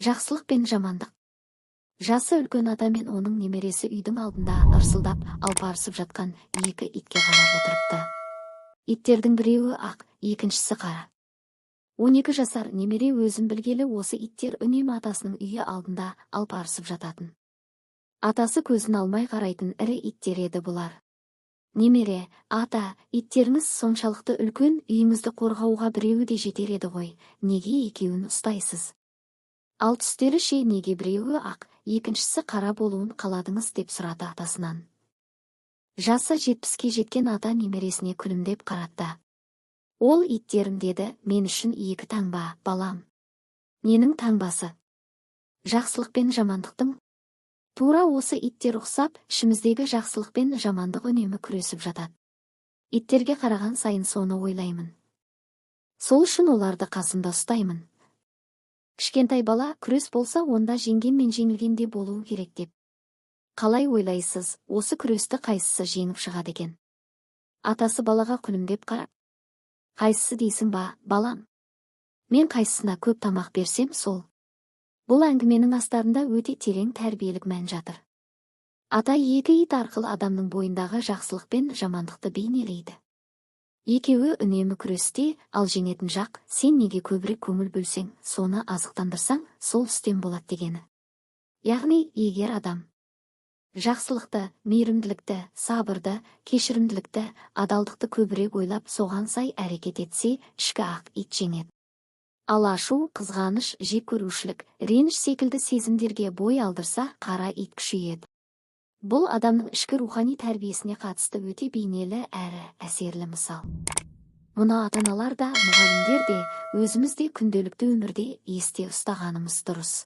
Жақсылық пен жамандық. Жасы үлкен ата мен оның немересі үйдің алдында ырсылдап алпарысып жатқан екі итке қарап отырыпты. Иттердің біреуі ақ, екіншісі қара. 12 жасар немере өзін білгелі осы иттер үнемі атасының үйі алдында алпарысып жататын. Атасы көзін алмай қарайтын ірі иттер еді бұлар. Немере: «Ата, иттеріңіз соншалықты үлкен, үйіңізді қорғауға біреуі де жетер еді ғой, неге екеуін ұстайсыз? Ал түстері ше, неге біреуі ақ, екіншісі қара болуын қаладыңыз?» – деп сұрады атасынан. Жасы 70-ке жеткен ата немересіне күлімдеп қарады. «Ол иттерім, – деді, – мен үшін екі таңба, балам». «Ненің таңбасы?» «Жақсылық пен жамандықтың. Тура осы иттер ұқсап, ішіміздегі жақсылық пен жамандық үнемі күресіп жатады. Иттерге қараған сайын соны ойлаймын. Сол үшін оларды қасымда ұстаймын». Кішкентай бала: «Күрес болса, онда жеңген мен жеңілген де болуы керек деп. Қалай ойлайсыз, осы күресті қайсысы жеңіп шығады екен?» Атасы балаға күлімдеп қарап: «Қайсысы дейсің ба, балам? Мен қайсысына көп тамақ берсем, сол». Бұл әңгіменің астарында өте терең тәрбиелік мән жатыр. Ата екі ит арқылы адамның бойындағы жақсылық пен жамандықты бейнелейді. Екеуі үнемі күресте, ал жеңетін жақ сен неге көбірек көңіл бөлсең, соны азықтандырсаң, сол үстем болады дегені. Яғни, егер адам жақсылықты, мейірімділікті, сабырды, кешірімділікті, адалдықты көбірек ойлап, соған сай әрекет етсе, ішкі ақ ит жеңеді. Ал ашу, қызғаныш, жек көрушілік, реніш секілді сезімдерге бой алдырса, қара ит күшейеді. Бұл адамның ішкі рухани тәрбиесіне қатысты өте бейнелі әрі әсерлі мысал. Мұны ата-аналар да, мұғалімдер де, өзіміз де күнделікті өмірде есте ұстағанымыз дұрыс.